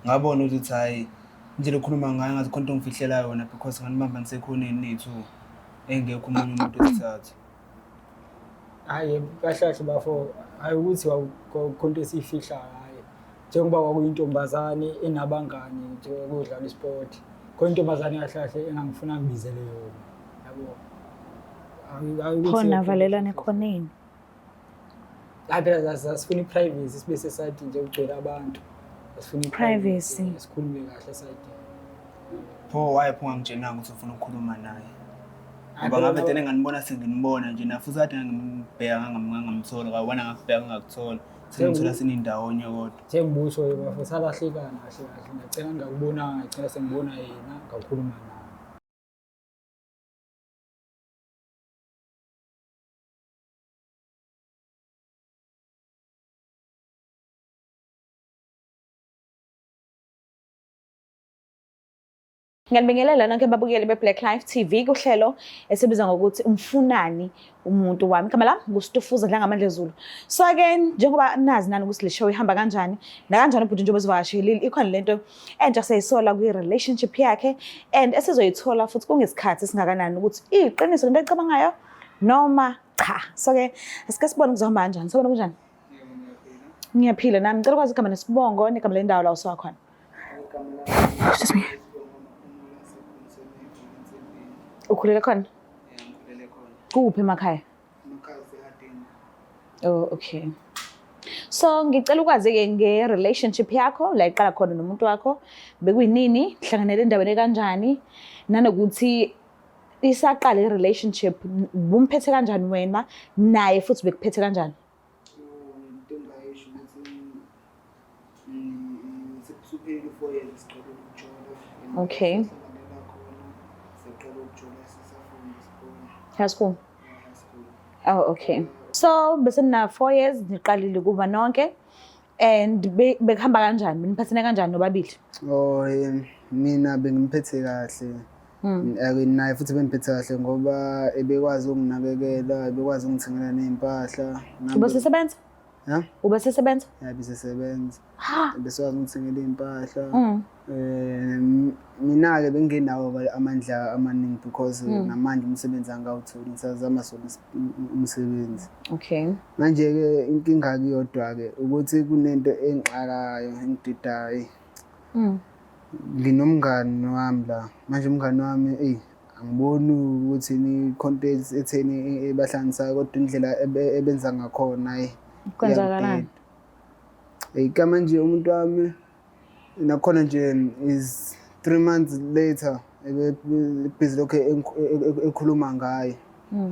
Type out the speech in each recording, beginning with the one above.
Ngabona ukuthi hhayi indlela okhuluma ngayo ngathi khona into ongifihlela yona because nganibamba nisekhoneni niyi-two engekho omunye umuntu wesithathu. Hhayi kahle kahle bafo, hhayi ukuthi khona into esiyifihlayo hhayi. Njengoba kwakuyintombazane enabangani nje kudlala isport. Khona intombazane kahle kahle engangifuna ngibizele yona. Yabo. Hhayi ukuthi Khona valelana ekhoneni. Hayi phela sasifuna i-privacy sibe sesayidini nje kugcwele abantu. Sifuna i-privacy. Sikhulume kahle esayidini. Pho why pho ungangitshelanga ukuthi ufuna ukukhuluma naye? Ngoba ngabe tena nganibona senginibona nje na futhi kade ngangimbheka ngangamthola kwawena ngakubheka ngakuthola. Sengithola sinindawonye kodwa. Njengoba usho bafo salahlekana kahle kahle ngagcina ngingakubonanga ngagcina sengibona yena ngakhuluma naye. Ngiyanibingelela nonke babukeli be-Black Life TV kuhlelo esibiza ngokuthi umfunani umuntu wami. Igama lami nguStufuza Dlangamandla Zulu. So ke njengoba nazi nani ukuthi le show ihamba kanjani nakanjani ubhuti njengoba sivakashelile ikhona lento entsha seyisola kwi-relationship yakhe and esizoyithola futhi kungesikhathi esingakanani ukuthi iyiqiniso lento ayicabangayo noma cha. So ke asike sibone kuzohamba kanjani. Sobona kunjani? Ngiyaphila nami. Ngicela ukwazi igama nesibongo negama lendawo la usuka khona. Excuse me. Ukhulele khona? Kuphi emakhaya? Oh, okay. So ngicela ukwazi-ke nge-relationship yakho la iqala khona nomuntu wakho bekuyinini hlanganele endaweni ekanjani nanokuthi isaqala i-relationship bumphethe kanjani wena naye futhi bekuphethe kanjani? Into engingayisho ukuthi sekusuphelile u-4 years siqale ukujola. Okay. Sahlanganela khona, saqala ukujola sisafunda isikole. High school. High school. Oh, okay. So bese nina 4 years niqalile kuba nonke and bekuhamba kanjani? Beniphathene kanjani nobabili? Oh, mina bengimphethe kahle. Naye futhi bengiphethe kahle ngoba ebekwazi ukunginakekela, ebekwazi ukungithengela ney'mpahla. Ubesesebenza? Ya? Ubesesebenza? Ya, besesebenza. Ha. Besikwazi ukungithengela iy'mpahla. Mina-ke bengingenawo amandla amaningi because namanje umsebenzi angikawutholi, ngisazama sona umsebenzi. Okay. Manje-ke inkinga-ke iyodwa-ke ukuthi kunento engixakayo, engididayo. Nginomngani wami la, manje umngani wami eyi angiboni ukuthi i-content etheni ebahlanganisayo kodwa indlela ebenza ngakhona hhayi Kwenzakalani? Eyi manje umuntu wami nakhona nje is 3 months later ebhizi lokhu ekhuluma ngaye.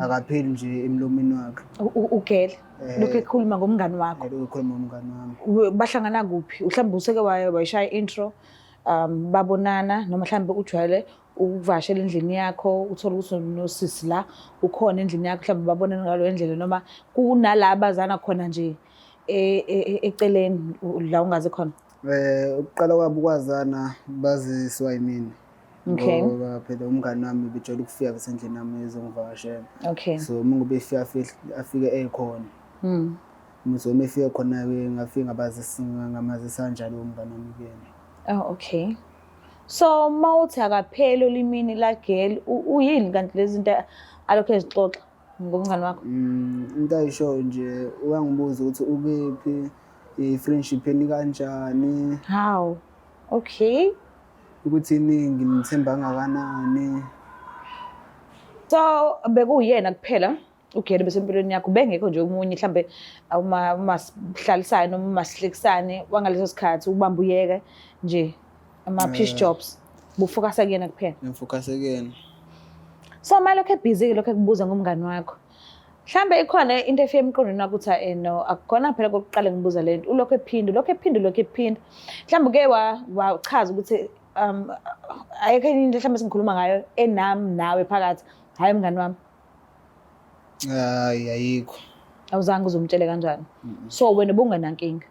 Akapheli nje emlomeni wakhe. Ugele lokhu ekhuluma ngomngani wakho. Lokhu ekhuluma ngomngani wami. Bahlangana kuphi? Mhlawumbe useke wayishaya intro babonana noma mhlawumbe ujwayele ukuvakashela endlini yakho uthole ukuthi nosisi la ukhona endlini yakho mhlawumbe babonana ngaleyo ndlela noma kunala bazana khona nje eceleni la ungazi khona. Ukuqala kwabo ukwazana baziswa yimina. Okay. Ngoba phela umngani wami ubejwayele ukufika besendlini yami ezongivakashela. Okay. So uma ngoba efika afike ekhona. So uma efika khona-ke ngafike ngabazisa ngamazisa kanjalo umngani wami kuyena. Oh, okay. So mawuthi akapheli olimini la girl uyini kanti lezi zinto alokhu ezixoxa ngomngani wakho? Into ayishoyo nje uyangibuza ukuthi ukephi, i-friendship yenu kanjani. Hawu. Okay. Ukuthi iningi ngimthemba kangakanani. So bekuyena kuphela ugele besempilweni yakho bengekho nje omunye mhlambe uma masihlalisane noma masihlekisane wangaleso sikhathi ubamba uyeke nje ama piece jobs bufocus kuyena kuphela. Ngifocus kuyena. So uma lokho ebhizi lokho ekubuza ngomngani wakho. Mhlambe ikhona into efika emqondweni wakho ukuthi no akukhona phela kokuqala ngibuza lento ulokho ephinda ulokho ephinda ulokho ephinda. Mhlambe uke wachaza ukuthi ayikho enye into mhlambe singikhuluma ngayo enami nawe phakathi hayi mngani wami. Hayi ayikho. Awuzange uzomtshele kanjani. So wena ubungenankinga.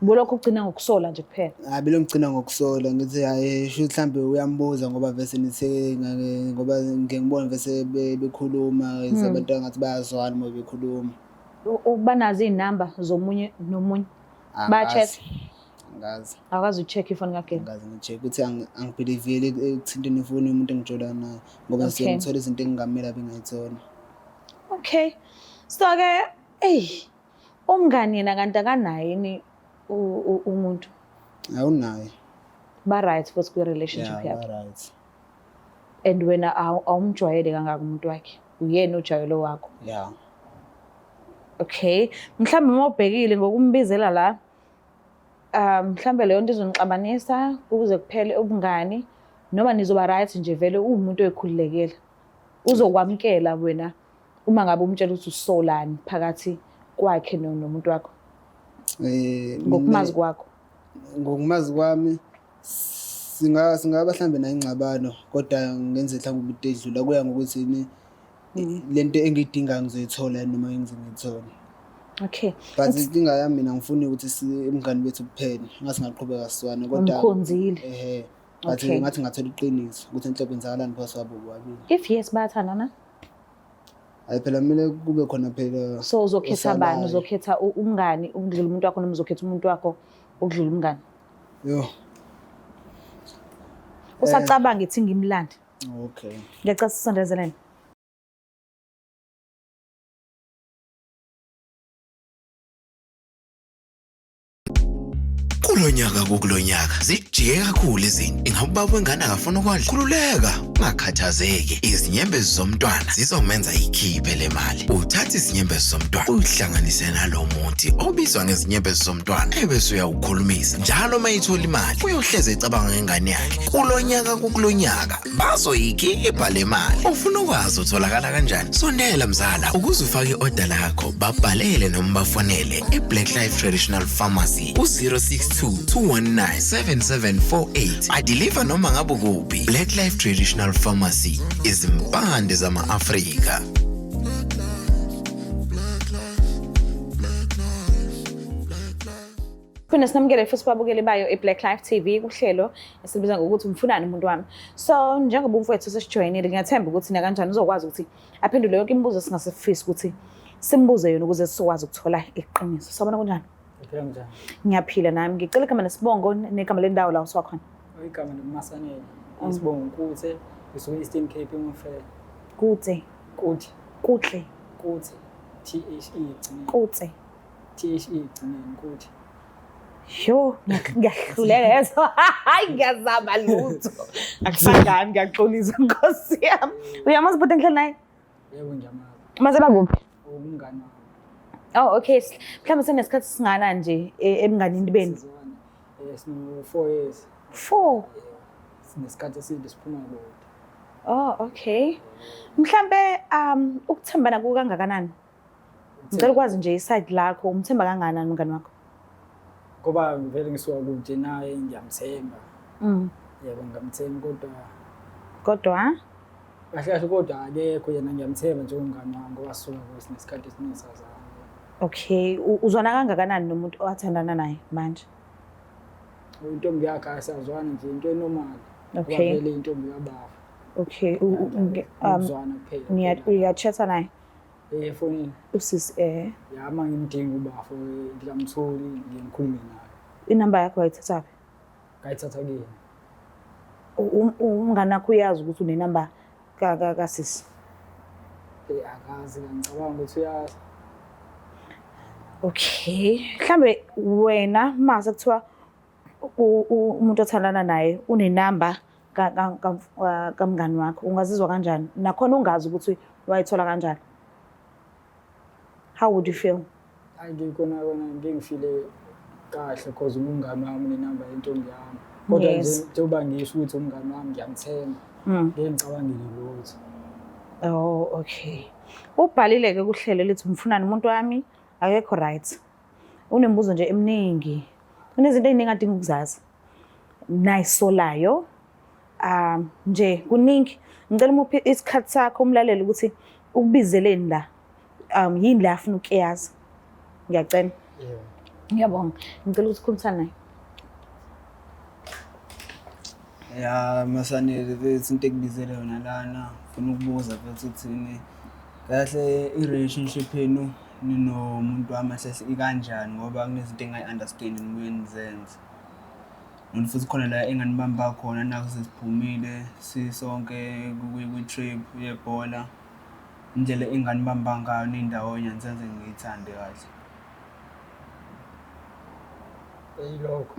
Ubulokhu ugcina ngokusola nje kuphela. Hayi belo ngigcina ngokusola ngithi hayi sho mhlambe uyambuza ngoba vese nithe ngoba ngike ngibone vese bekhuluma abantu ngathi bayazwana uma bekhuluma. Banazo iy'namba zomunye nomunye. Bayachat. Ngazi. Awukazi ucheck ifoni kagirl? Ngazi ngi-check ukuthi angibhiliveli ekuthinteni ifoni yomuntu engijola naye ngoba ngisuke ngithola izinto engingamele abe ngayithola. Okay. So-ke, eyi, umngani yena kanti akanaye yini umuntu? Awunaye. Ba-right futhi kwi-relationship Yeah, yabo? ba-right. And wena awumjwayele kangaka umuntu wakhe, uyena ojwayele wakho? Yeah. Okay. Mhlawumbe uma ubhekile ngokumbizela la, mhlawumbe leyo nto izonixabanisa kuze kuphele ubungani, noma nizoba right nje vele uwumuntu oyikhululekile. Uzokwamukela wena uma ngabe umtshela ukuthi usolani phakathi kwakhe nomuntu wakho. Ngokumazi kwakho. Ngokumazi kwami singaba mhlambe nayo ingxabano kodwa ngenze mhlawumbe into edlula kuya ngokuthi ni lento engiyidingayo ngizoyithola noma ngize ngiyithole. Okay. But inkinga yami mina ngifuni ukuthi umngani bethu kuphele, ngathi ngaqhubeka sizwane kodwa umkhonzile. Ehhe. But ngathi ngathola iqiniso ukuthi enhle kwenzakalani phakathi kwabo bobabili. If yes bayathandana. Hayi phela kumele kube khona phela. So uzokhetha bani? Uzokhetha umngani ukudlula umuntu wakho noma uzokhetha umuntu wakho ukudlula umngani? Yo. Usacabanga ithi ngimlande. Okay. Ngiyacela sisondezelene. Kulonyaka kukulonyaka zijike kakhulu izinto. Ingabe ubaba wengane akafuna ukondla? Khululeka, ungakhathazeki. Izinyembezi zomntwana zizomenza ikhiphe le mali. Uthatha izinyembezi zomntwana uyihlanganise nalo muthi obizwa ngezinyembezi zomntwana ebese uyawukhulumisa. Njalo uma ethola imali uyohleze ecabanga ngengane yakhe. Kulonyaka kukulonyaka bazoyikhipha le mali. Ufuna ukwazi utholakala kanjani? Sondela mzala ukuze ufake i-oda lakho, babhalele noma bafonele e-Black Life Traditional Pharmacy ku-062 219 7748. Adiliva noma ngabe kuphi. Black Life Traditional Pharmacy, izimpande zama-Afrika. Phinde sinamukele futhi babukeli bayo i-Black Life TV kuhlelo esibiza ngokuthi umfunani umuntu wami. So njengoba umfowethu sesijoyinile ngiyathemba ukuthi nakanjani uzokwazi ukuthi aphendule yonke imibuzo esingasifisi ukuthi simbuze yona ukuze sizokwazi ukuthola iqiniso. Sawubona, kunjani? Ngiphila, njani? Ngiyaphila nami. Ngicela igama nesibongo negama lendawo la usuka khona. Igama nguMasanele. Isibongo Nkuthe, ngisuka e-Eastern Cape eMofela. Kutse. Kuthi. Kuhle. Kuthe. T H E egcineni. Kutse. T H E egcineni Kuthi. Yo, ngiyahluleka yezo. Hayi ngiyazama lutho. Akusangani, ngiyaxolisa Nkosi yami. Uyamazi ubhuti engihleli naye? Yebo, ngiyamazi. Maze bakuphi? Umngani wami. Oh, okay. Mhlawumbe senesikhathi singakanani nje ebunganini benu? Sizwana. Sino 4 years. 4. Yebo. Sinesikhathi eside siphuma kude. Oh, okay. Mhlambe ukuthembana kukangakanani? Ngicela ukwazi nje iside lakho, umthemba kangakanani umngani wakho? Ngoba vele ngisuka kude naye ngiyamthemba. Yebo, ngiyamthemba kodwa Kodwa kahle kahle kodwa akekho yena, ngiyamthemba njengomngani wami ngoba sisuka kude sinesikhathi esiningi sazana. Okay, uzwana kangakanani nomuntu owathandana naye manje? Intombi yakhe asazwana nje, into enormal. Ngoba vele intombi kabafa. Okay, Ukuzwana kuphela. Uyachatha naye? Efonini. Usisi Ya, uma ngimdinga ubafo ngikamtholi ngiye ngikhulume naye. Inamba yakho wayithathaphi? Ngayithatha kuyena. Umngani wakho uyazi ukuthi unenamba kasisi? Akazi, ngicabanga ukuthi uyazi. Okay. Mhlambe wena mase kuthiwa umuntu othandana naye unenamba kamngani wakho, ungazizwa kanjani? Nakhona ungazi ukuthi wayithola kanjani. How would you feel? Hayi, ngikona kona ngike ngifile kahle because umngani wami unenamba yentombi yami. Kodwa nje njengoba ngisho ukuthi umngani wami ngiyamthemba. Ngeke ngicabangele lutho. Oh, okay. Ubhalile-ke kuhlelo lithi umfunani umuntu wami, akekho right. Unemibuzo nje eminingi. Unezinto ey'ningi adinga ukuzazi. Nayisolayo. Nje kuningi. Ngicela umuphe isikhathi sakho umlaleli ukuthi ukubizeleni la. Yini la afuna ukuyazi. Ngiyacela. Yebo. Ngiyabonga. Ngicela ukuthi ukhulumisane naye. Ya, Masanele mfethu, into ekubizele yona lana, ngifuna ukubuza mfethu ukuthini kahle i-relationship yenu ninomuntu wami kahle ikanjani, ngoba kunezinto engingayi-understand nibuye nizenze. Noma futhi khona la enganibamba khona nakho sesiphumile sisonke kwi-trip yebhola. Indlela enganibamba ngayo nindawonye angisenze ngiyithande kahle. Yilokho.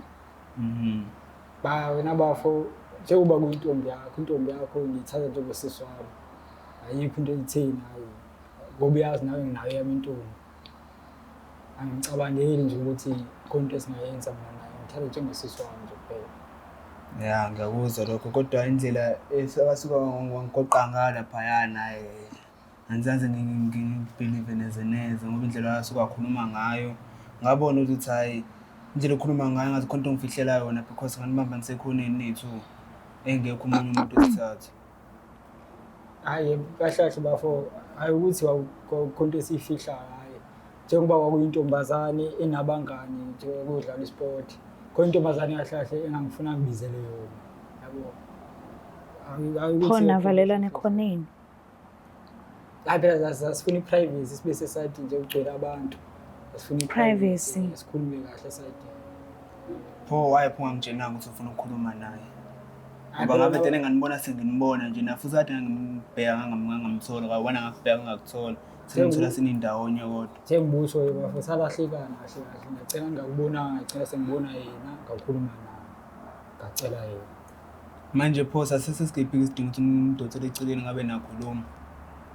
Ba wena bafo njengoba kuyintombi yakho, intombi yakho ngiyithatha njengosisi wami. Ayikho into etheni hayi. Ngoba uyazi nawe nginayo eyami intombi. Angicabangeli nje ukuthi khona into esingayenza mina naye. Ngithatha njengosisi wami nje kuphela. Ya ngiyakuzwa lokho kodwa indlela esewasuka wangigoqa ngayo laphayana hhayi angizaze ngibhilive neze neze ngoba indlela asuke wakhuluma ngayo ngabona ukuthi hhayi indlela okhuluma ngayo ngathi khona into ongifihlela yona because nganibamba nisekhoneni niyi-two engekho omunye umuntu wesithathu. Hhayi kahle kahle bafo, hhayi ukuthi khona into esiyifihlayo hhayi. Njengoba kwakuyintombazane enabangani nje kudlala isport. Khona intombazane kahle kahle engangifuna ngibizele yona. Yabo. Hhayi ukuthi Khona valelana ekhoneni. Hayi phela sasifuna i-privacy sibe sesayidini nje kugcwele abantu. Sifuna Privacy. Sikhulume kahle esayidini. Pho why pho ungangitshelanga ukuthi ufuna ukukhuluma naye? Ngoba ngabe vele nganibona senginibona nje na futhi kade ngangimbheka ngangamthola kwawona ngakubheka ngakuthola. Sengithola sinindawonye kodwa. Njengoba usho bafo salahlekana kahle kahle ngagcina ngingakubonanga ngagcina sengibona yena ngakhuluma naye ngacela yena. Manje pho sasesesikhiphi isidingo ukuthi ngimdonsele eceleni ngabe nakhuluma.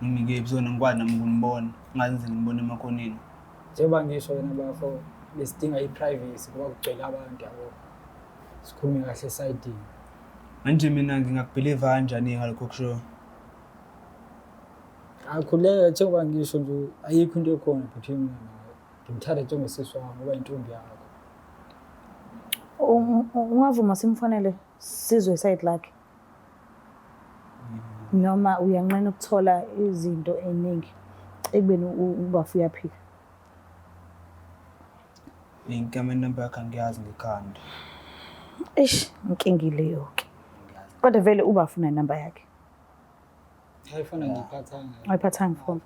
Noma ikephi so ngikwazi nami ukunibona. Ngaze ngize nginibone emakhoneni. Njengoba ngisho wena bafo besidinga i-privacy ngoba kugcwele abantu yabo. Sikhulume kahle esayidini. Manje mina ngingakubhiliva kanjani ngalokho okushoyo? Akhuleka njengoba ngisho nje ayikho into ekhona between mina nawe. Ngimthanda njengosisi wami ngoba intombi yakho. Ungavuma simfonele sizwe isayidi lakhe? Noma uyanqena ukuthola izinto ey'ningi ekubeni ubafo uyaphika? Inkinga inamba yakhe angiyazi ngekhanda. Eish, inkinga ileyo-ke. Kodwa vele ubafo unayo inamba yakhe. Hayi ifoni angiyiphathanga. Awuyiphathanga ifoni?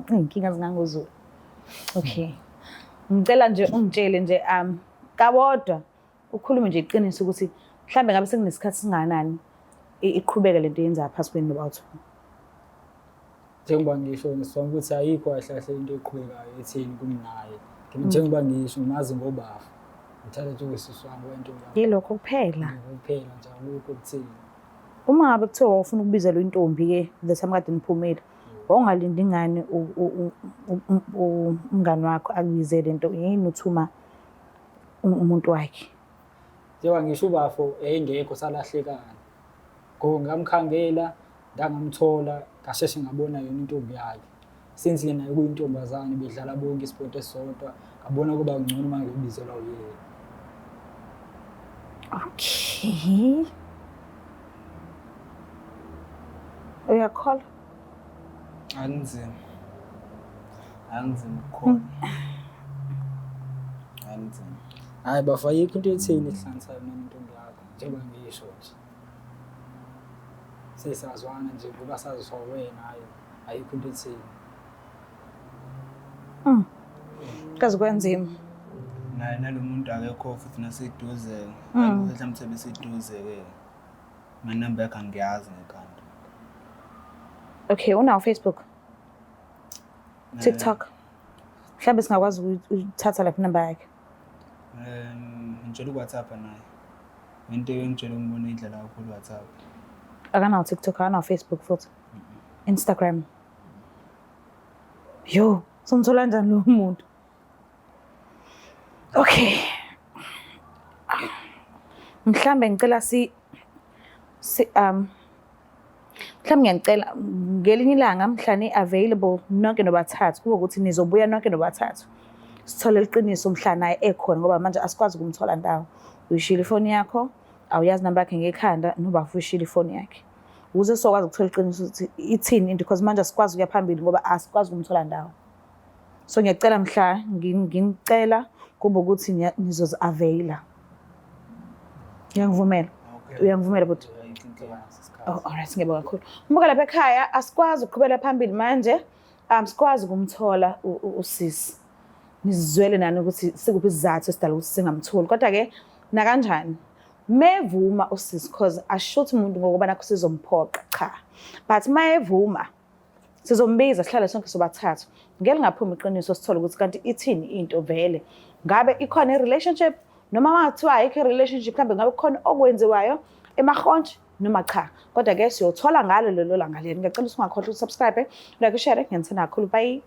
Iy'nkinga zingangozulu. Okay. Ngicela nje ungitshele nje kawodwa ukhulume nje iqiniso ukuthi mhlambe ngabe sekunesikhathi singakanani iqhubeke lento yenza phasi kwenu noba-two. Njengoba ngisho ngisonke ukuthi ayikho kahle kahle into eqhubekayo etheni kumnaye. Njengoba ngisho ngimazi ngobafa. Ngithatha njengosisi wami wentombi yami. Yilokho kuphela. Kuphela nje akukho okutheni. Uma ngabe kuthiwa wawufuna ukubizelwa intombi-ke the time kade niphumile, wawungalindi ngani umngani wakho akubizele into yini uthuma umuntu wakhe? Njengoba ngisho ubafo yayingekho salahlekana. Ngo ngamkhangela ndangamthola ngasheshe ngabona yona intombi yakhe. Since yena kuyintombazane bedlala bonke isipoti esisodwa ngabona kuba ngcono uma ngiyobizelwa uyena. Okay. Uyakholwa? Akunzima. Akunzima ukukhona. Akunzima. Hhayi bafo ayikho into etheni ehlanganisayo mina nentombi yakho njengoba ngisho nje. Sesazwana nje ngoba saziswa wena hhayi ayikho into etheni. Kaze kwanzima. Naye nalo muntu akekho futhi naseduze. Mhlawumbe sebeseduze-ke. Manamba yakhe angiyazi ngekhanda. Okay, unawo Facebook, TikTok. Mhlawumbe singakwazi ukuthatha lapha inamba yakhe. Ngitshela uku-WhatsApp naye. Into engitshela ukubona indlela kakhulu WhatsApp. Akanawo TikTok, akanawo Facebook futhi. Instagram. Yo, somthola kanjani lo muntu? Okay. Mhlambe ngicela si si mhlawumbe ngiyanicela ngelinye ilanga mhla ni-available nonke nobathathu kube ukuthi nizobuya nonke nobathathu sithole iqiniso mhla naye ekhona ngoba manje asikwazi ukumthola ndawo. Uyishilo ifoni yakho, awuyazi namba yakhe ngekhanda noba uyishilo ifoni yakhe. Ukuze sizokwazi ukuthola iqiniso ukuthi ithini into because manje asikwazi ukuya phambili ngoba asikwazi ukumthola ndawo. So ngiyacela mhla nginicela kube ukuthi nizozi-availa. Uyangivumela? Uyangivumela bhuti? Oh, alright, ngiyabonga kakhulu. Mbuka lapha ekhaya asikwazi ukuqhubela phambili manje. Sikwazi ukumthola usisi. Nizizwele nani ukuthi sikuphi isizathu esidala ukuthi singamtholi. Kodwa ke Nakanjani mevuma usisi, cause ashuthi umuntu ngokuba nakho sizomphoqa, cha, but mayevuma sizombiza, sihlale sonke sobathathu, ngeke lingaphumi iqiniso, sithole ukuthi kanti ithini into vele. Ngabe ikhona i-relationship noma wangathiwa ayikho i-relationship, mhlawumbe ngabe kukhona okwenziwayo emahontshi noma cha. Kodwa-ke siyothola ngalo lelo langa lelo. Ngiyacela ukuthi ungakhohlwa ukusubscribe, like, ushare. Ngiyanithanda kakhulu, bye.